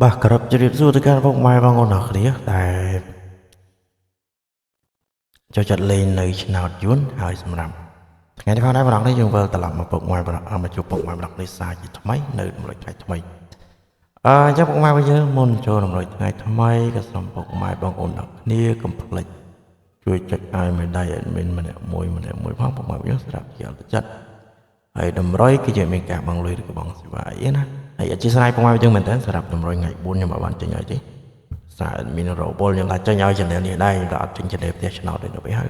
បាទគោរពជម្រាបសួរទៅកាន់ពុកម៉ែបងប្អូនអរគ្នាដែលចូលចិត្តលេងនៅឆ្នោតយួនហើយសម្រាប់ថ្ងៃនេះផងដែរបងប្អូនយើងវិលត្រឡប់មកពុកម៉ែបងមកជួបពុកម៉ែបងប្អូនសាជាថ្មីនៅតម្រុយថ្ងៃថ្មីអញ្ចឹងពុកម៉ែរបស់យើងមុនចូលតម្រុយថ្ងៃថ្មីក៏សូមពុកម៉ែបងប្អូនអរគ្នាកុំភ្លេចជួយចុចឲ្យមេដៃ admin ម្នាក់មួយម្នាក់មួយផងពុកម៉ែយើងសម្រាប់ជាអត្តចិត្តហើយតម្រុយគឺជាមានការបង់លុយឬក៏បង់សេវាអីណាហើយអធិស្ឋានពុកម៉ែយើងមែនតើសម្រាប់តម្រុយថ្ងៃ4ខ្ញុំអត់បានចេញឲ្យទេសារ admin របលខ្ញុំថាចេញឲ្យ channel នេះដែរខ្ញុំថាអត់ចេញ channel ផ្ទះឆ្នោតទេទៅពេលហើយ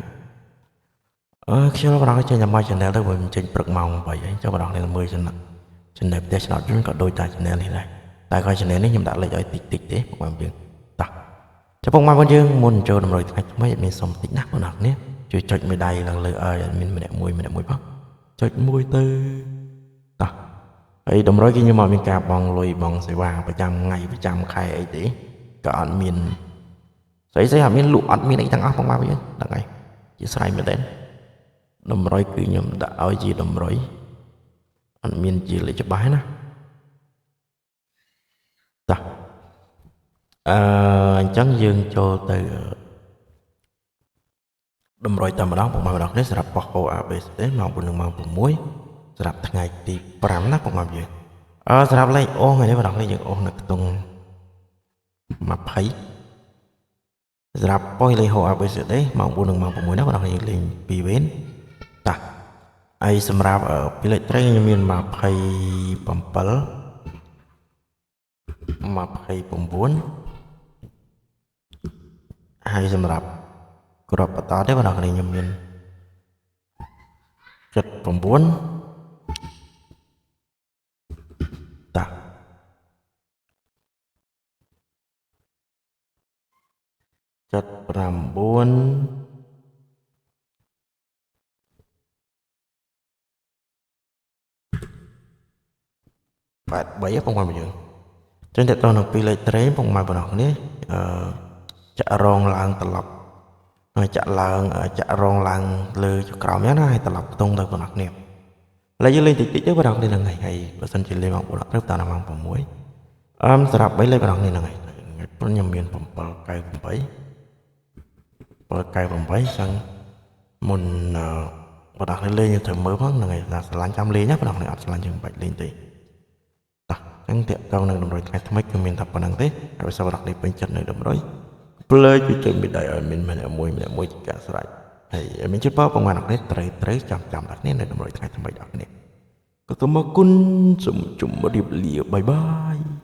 ខ្ញុំបងប្អូនចេញតែមក channel ទៅវិញចេញព្រឹកម៉ោង8ហើយចុះបងប្អូនមើល channel ផ្ទះឆ្នោតយូរក៏ដូចតែ channel នេះដែរតែក៏ channel នេះខ្ញុំដាក់លេខឲ្យតិចតិចទេពុកម៉ែយើងតោះចុះពុកម៉ែបងយើងមុនចូលតម្រុយថ្ងៃថ្មី admin សុំតិចណាបងប្អូនគ្នាជួយចុចមេដៃឡើងលើឲ្យ admin ម្នាក់មួយម្នាក់មួយផងចុចមួយទៅតោះហើយតម្រុយគឺខ្ញុំអត់មានការបង់លុយបង់សេវាប្រចាំថ្ងៃប្រចាំខែអីទេក៏អត់មានស្អីស្អីអត់មានលក់អត់មានអីទាំងអស់បងប្អូនយើងហ្នឹងហើយជាស្រ័យមែនទេតម្រុយគឺខ្ញុំដាក់ឲ្យជាតម្រុយអត់មានជាលេខច្បាស់ណាតោះអញ្ចឹងយើងចូលទៅតម្រុយតែម្ដងពុកម៉ែម្ដងនេះសម្រាប់ប៉ុស្តិ៍ OABCD ម៉ោង4និងម៉ោង6សម្រាប់ថ្ងៃទី5ណាពុកម៉ែយើងសម្រាប់លេខអូថ្ងៃនេះម្ដងនេះយើងអូសនៅខ្ទង់20សម្រាប់ប៉ុស្តិ៍លេខ OABCD ម៉ោង4និងម៉ោង6ណាម្ដងនេះយើងលេង2វេនតោះហើយសម្រាប់ពីលេខត្រីខ្ញុំមាន27 29ហើយសម្រាប់ក្របបន្តទេបងប្អូនខ្ញុំមាន79តា79 83បងប្អូនយើងចឹងតើតើនឹងពីលេខត្រេងបងប្អូនបងប្អូនគ្នាចាក់រងឡើងត្រឡប់ហើយចាក់ឡើងចាក់រងឡើងលើក្រោមយ៉ាងណាហើយត្រឡប់ខ្ទង់ទៅបងប្អូនគ្នាឥឡូវយើងលេងតិចតិចទៅបងប្អូនគ្នាហ្នឹងហើយបើសិនជាលេងម៉ោង4អត់ត្រូវតាមម៉ោង6សម្រាប់3លេខបងប្អូនគ្នាហ្នឹងហើយថ្ងៃពុនខ្ញុំមាន798 798ចឹងមុនបងប្អូនលេងយើងត្រូវមើលផងហ្នឹងហើយថាស្រឡាញ់ចាំលេងណាបងប្អូនអត់ស្រឡាញ់យើងមិនបាច់លេងទេតោះចឹងតាក់ទងនឹងតម្រុយថ្ងៃថ្មីគឺមានតែប៉ុណ្្នឹងទេហើយសម្រាប់នេះពេញចិត្តនៅតម្រុយភ្លេចពីជួយមេដៃឲ្យមានម្នាក់មួយម្នាក់មួយជាការស្រេចហើយមានជិះបងប្អូននេះត្រូវចាំចាំដល់គ្នានៅតម្រុយថ្ងៃថ្មីដល់គ្នាក៏សូមអរគុណសូមជម្រាបលាបាយបាយ។